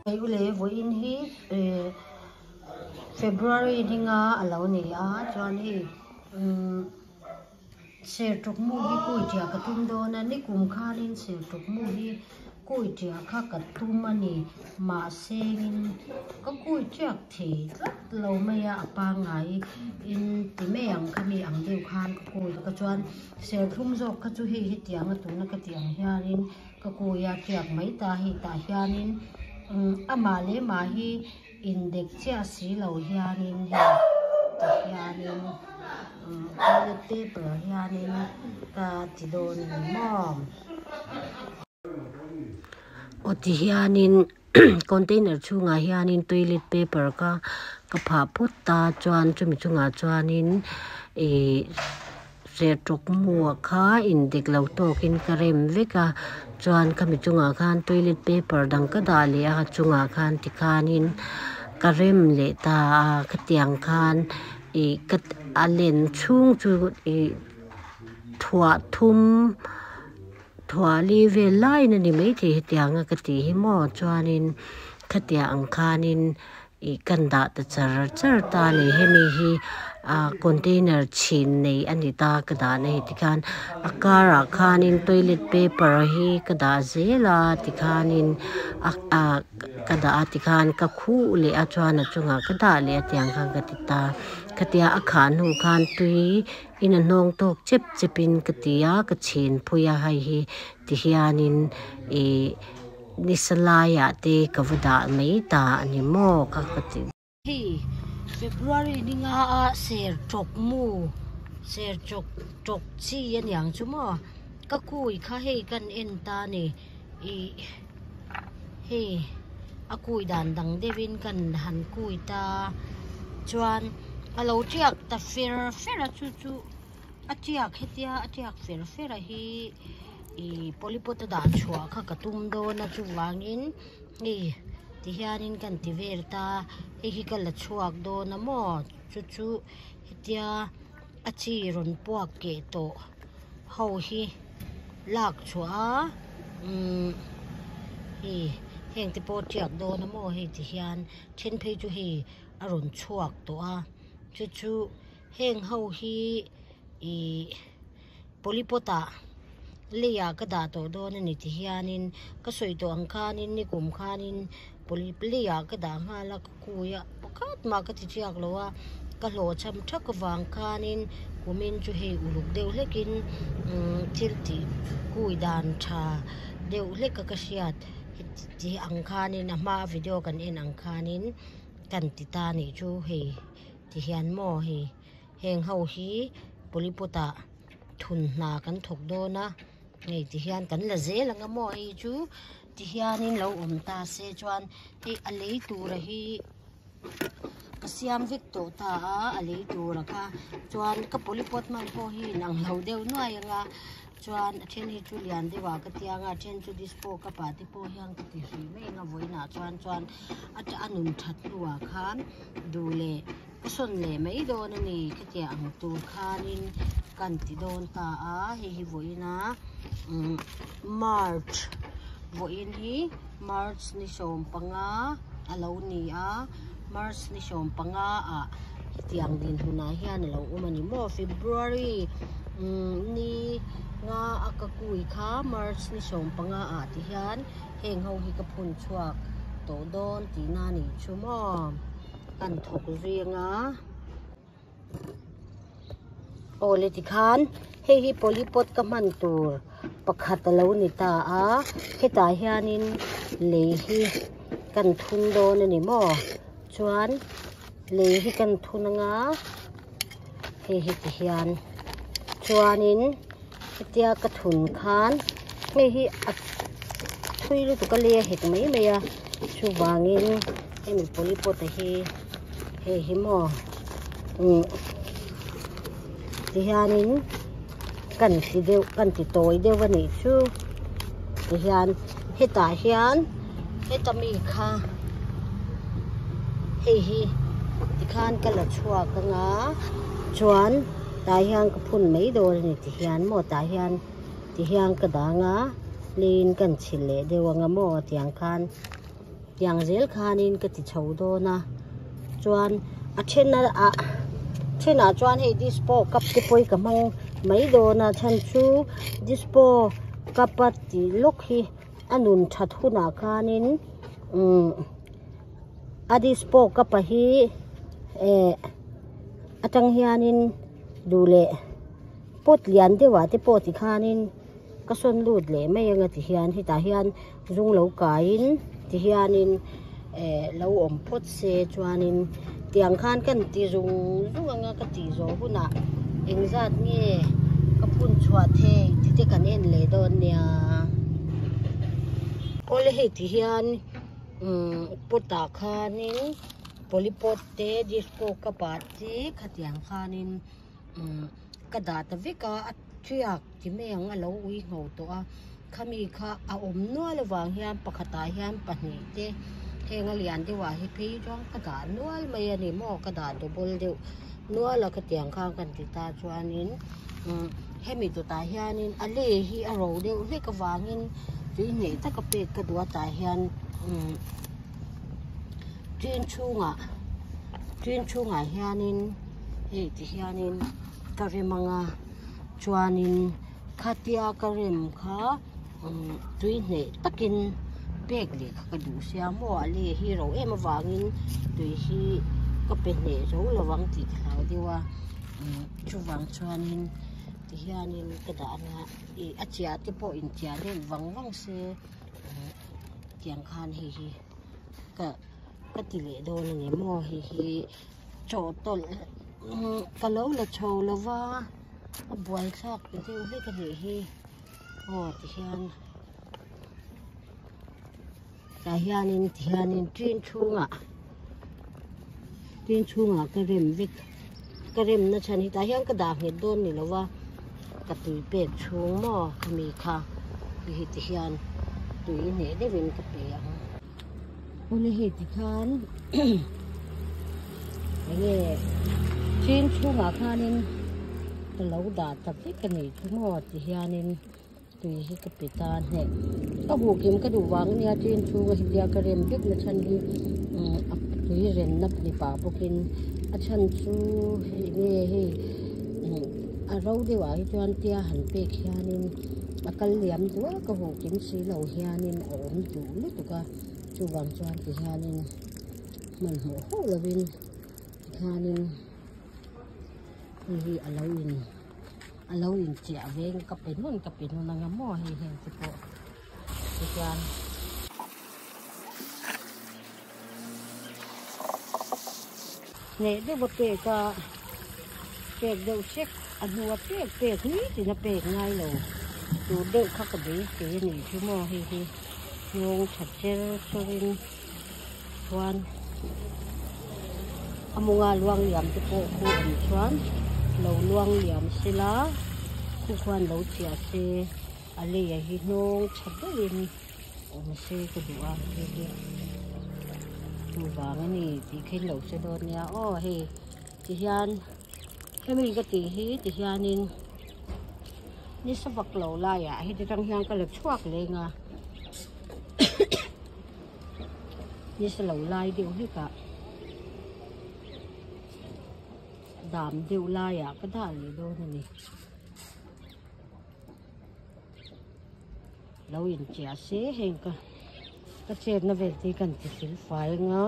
Hei u le vawiin hi February hninga a lo ni a chuan hei umm sertawk mu hi kui ṭiah ka tum dawn a nikum khanin sertawk mu hi kui ṭiah kha ka tum a ni mahse in ka kui ṭiak thei tlat lo mai a a pangngai in ti mai ang kha mi ang deuh khan ka kui ka chuan serthlum zawk kha chu hei hetiang a tuna ka tih ang hianin. Ka kuia tiak mai ta hei tah hianin amah leh mah hi indek chiah si lo hianin hei tah hianin toilet paper hianin ka ti dawn a ni maw. Aw ti hianin container chhungah hianin toilet paper kha ka phah phawt ta chuan chumi chungah chuanin ih. Sertawk mua kha indik lo tawkin ka rem vek a, chuan khami chungah khan toilet paper dang ka dah leh a chungah khan tikhanin ka rem leh ta a khatiang khan ih ka a len chhung chu ih thuah thum thuah li vel laiin a ni maithei hetianga ka tih hi maw chuanin khatiang ang khanin. Ih kan dah ta char char ta a ni hemi hi ah container chhin nei a ni ta ka dah na hi tikhan a karah khanin toilet paper hi ka dah zel a tikhanin a ah ka dah a tikhan ka khuh leh a chuan a chungah ka dah leh a tiang khan ka ti ta khatia a khah hnu khan tui in a hnawng tawk chep chep in ka ti a ka chhin phui a hei hi tihianin ih. Nisa laiah te ka va dah mai ta a ni maw ka ka ti. Hei February ni nga a ser tawk mu ser chawk tawk chi a niang chu maw ka kui kha hei kan en ta a ni ih hei a kui dan dang deuhin kan han kui ta chuan a lo tiak ta fer fer a chu chu a tiak hetia a tiak fer fer a hi. Ih polypot a dah chhuah kha ka tum dawn a chuvangin hei ti hianin kan ti vel ta hei hi ka la chhuak dawn a maw chu chu hetia a chi rawn puak keh tawh ho hi lak chhuah a umm hei heng te pawh tiak dawn a maw hei ti hian then phei chu hei a rawn chhuak tawh a chu chu heng ho hi ih. Polypot ah leiah ka dah tawh dawn a ni ti hianin ka sawi tawh ang khanin nikum khanin poly leiah ka dah nghal a ka kui a pakhat mah ka ti chiak lo a ka hlawhchham thak avang khanin kumin chu hei uluk deuh hlekin umm thil tih kui dan tha deuh hlek a ka hriat ti ang khanin a hmaa video kan en ang khanin kan ti ta a nih chu hei ti hian maw hei. Heng ho hi polypot ah thun hna kan thawk dawn a hei ti hian kan la zel ang a maw hei chu ti hianin lo awm ta se chuan hei a lei tura hi ka siam vek tawh ta a a lei tura kha chuan ka polypot hman pawh hi inang lo deuh nuai ang a chuan a then hi chu lian deuh ah ka tiang a a then chu dispo cup ah te pawh hian ka ti hrih mai ang a vawiinah chuan chuan a nun that hnuah khan duh leh. Ka sawn leh mai dawn a ni khatiang ang tur khanin kan ti dawn ta a hei hi vawiin a umm march vawiin hi march ni sawmpanga a lo ni a march ni sawmpanga ah hetiang dinhmunah hian a lo awm a ni maw february umm ni nga a ka kui kha march ni sawmpanga ah ti hian heng ho hi ka phun chhuak tawh dawn tihna a nih chu maw. Kan thawk zui anga aw le tikhan hei hi polypot ka hman tur pakhat a lo ni ta a hetah hianin lei hi kan thun dawn a ni maw chuan lei hi kan thun anga hei hi ti hian chuanin hetia ka thun khan hei hi a thui lutuk a lei a hek mai mai a chuvangin hemi polypot a hi hei hi maw umm tihianin kan ti deuh kan ti tawi deuh a nih chu tihian hetah hian heta mi kha hei hi tikhan ka la chhuak anga chuan tah hian ka phun mai dawn a ni tihian maw tah hian tihian ka dang a leiin kan chhilh leh deuh anga maw tiang khan. Tiang zel khanin ka ti chho dawn a, chuan a then a thenah chuan hei dispo cup te pawh hi ka hmang mai dawn a chhan chu dispo cup a tih lawk hi a nun that hunah khanin umm a dispo cup a hi eh atang hianin duh leh pot lian deuh ah te pawh tikhanin ka sawn lut leh mai anga tihian hetah hian zung lo kaiin tihianin eh lo awm phawt se chuanin tiang khan kan ti zung zung anga ka tih zawh hunah engzat nge ka phun chhuah thei tih te kan en leh dawn nia. Awle hei tihian umm pot ah khanin polypot te disco cup ah te khatiang khanin umm ka dah ta vek a a tiak ti mai ang a lo ui ngho tawh a khami kha a awm nual avang hian pakhatah hian pahnih te heng a lian deuh ah hi phei chuan ka dah nual mai a ni maw ka dah double deuh nual a khatiang khan kan ti ta chuanin umm hemi dawtah hianin a lei hi a ro deuh hlek avangin tui hneih taka pek ka duh a tah hian umm tin chhungah tin chhungah hianin hei ti hianin ka rem ang a chuanin khatia ka rem kha umm tui hneh takin pek leh kha ka duh sia maw a lei hi ro em avangin tui hi ka pe hneh zo lo ang tih ka hlau deuh a umm chuvang chuanin ti hianin ka dah ang a ih a chiah te pawh inchiah deuh vang vang se umm tiang khan hei hi ka ka ti leh dawn a ni maw hei hi chawhtawlh ka lo la chho lo va a buaithlak ta deuh hlek a nih hi aw tihian tah hianin tihianin tin chhungah tin chhungah ka rem vek ka rem na chhan hi tah hian ka dah nghet dawn ni lo va ka tui pek chhung maw khami kha hei hi tihian tui hneh deuhin ka pe ang. Huna hei tikhan enge tin chhungah khanin ka lo dah ta vek a nih chu maw ti hianin tui hi ka pe ta hneh ka huh kim ka duh vang ania tin chhunga hetia ka rem vek na chhan hi a tui renna ni pah bawkin a chhan chu enge hei a ro deuh ah hi chuan tia han pek hianin a kal liam duah ka huh kim si lo hianin a awm duh lutuk a chuvang chuan ti hianin hmanhmawh hauh lovin tikhanin hei hi a lo in a lo in chiah veng ka pe nawn ka pe nawn anga maw hei heng te pawh tihian. Hneh deuh a pek a pek deuh hrek a hnua pek pek nitin a pek ngai lo tur deuh kha ka beisei a nih chu maw hei hi nghawng tha cher chawrin chuan a munga luang liam te pawh khu awm chuan lo luang liam sela khu khuan lo chiah se a lei ah hi nghawng tha deuhin awm se ka duh a hei hi chuvang a ni tih kha in lo hre dawn nia aw hei tihian hemi ka tih hi tihianin nisa vak lo laiah heti tang hian ka la chhuak leng a nisa lo lai deuh hlek ah dam deuh laiah ka dah leh dawn a ni. Lo inchiah se heng ka ka chetna vel te hi kan ti fil fai anga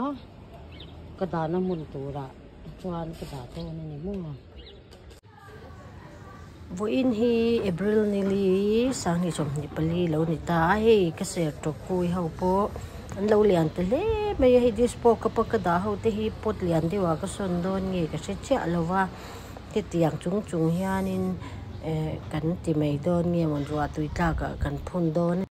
ka dahna hmun turah chuan ka dah dawn a ni maw. Vawiin hi April nili 2024 lo ni ta a hei ka ser tawp kui ho pawh an lo lian ta hle mai a hei dispo cup a ka dah ho te hi pot lian deuh ah ka sawn dawn nge ka hre chiah lo va. Hetiang chung chung hianin eh kan ti mai dawn nge maw ruah tui tlakah kan phun dawn.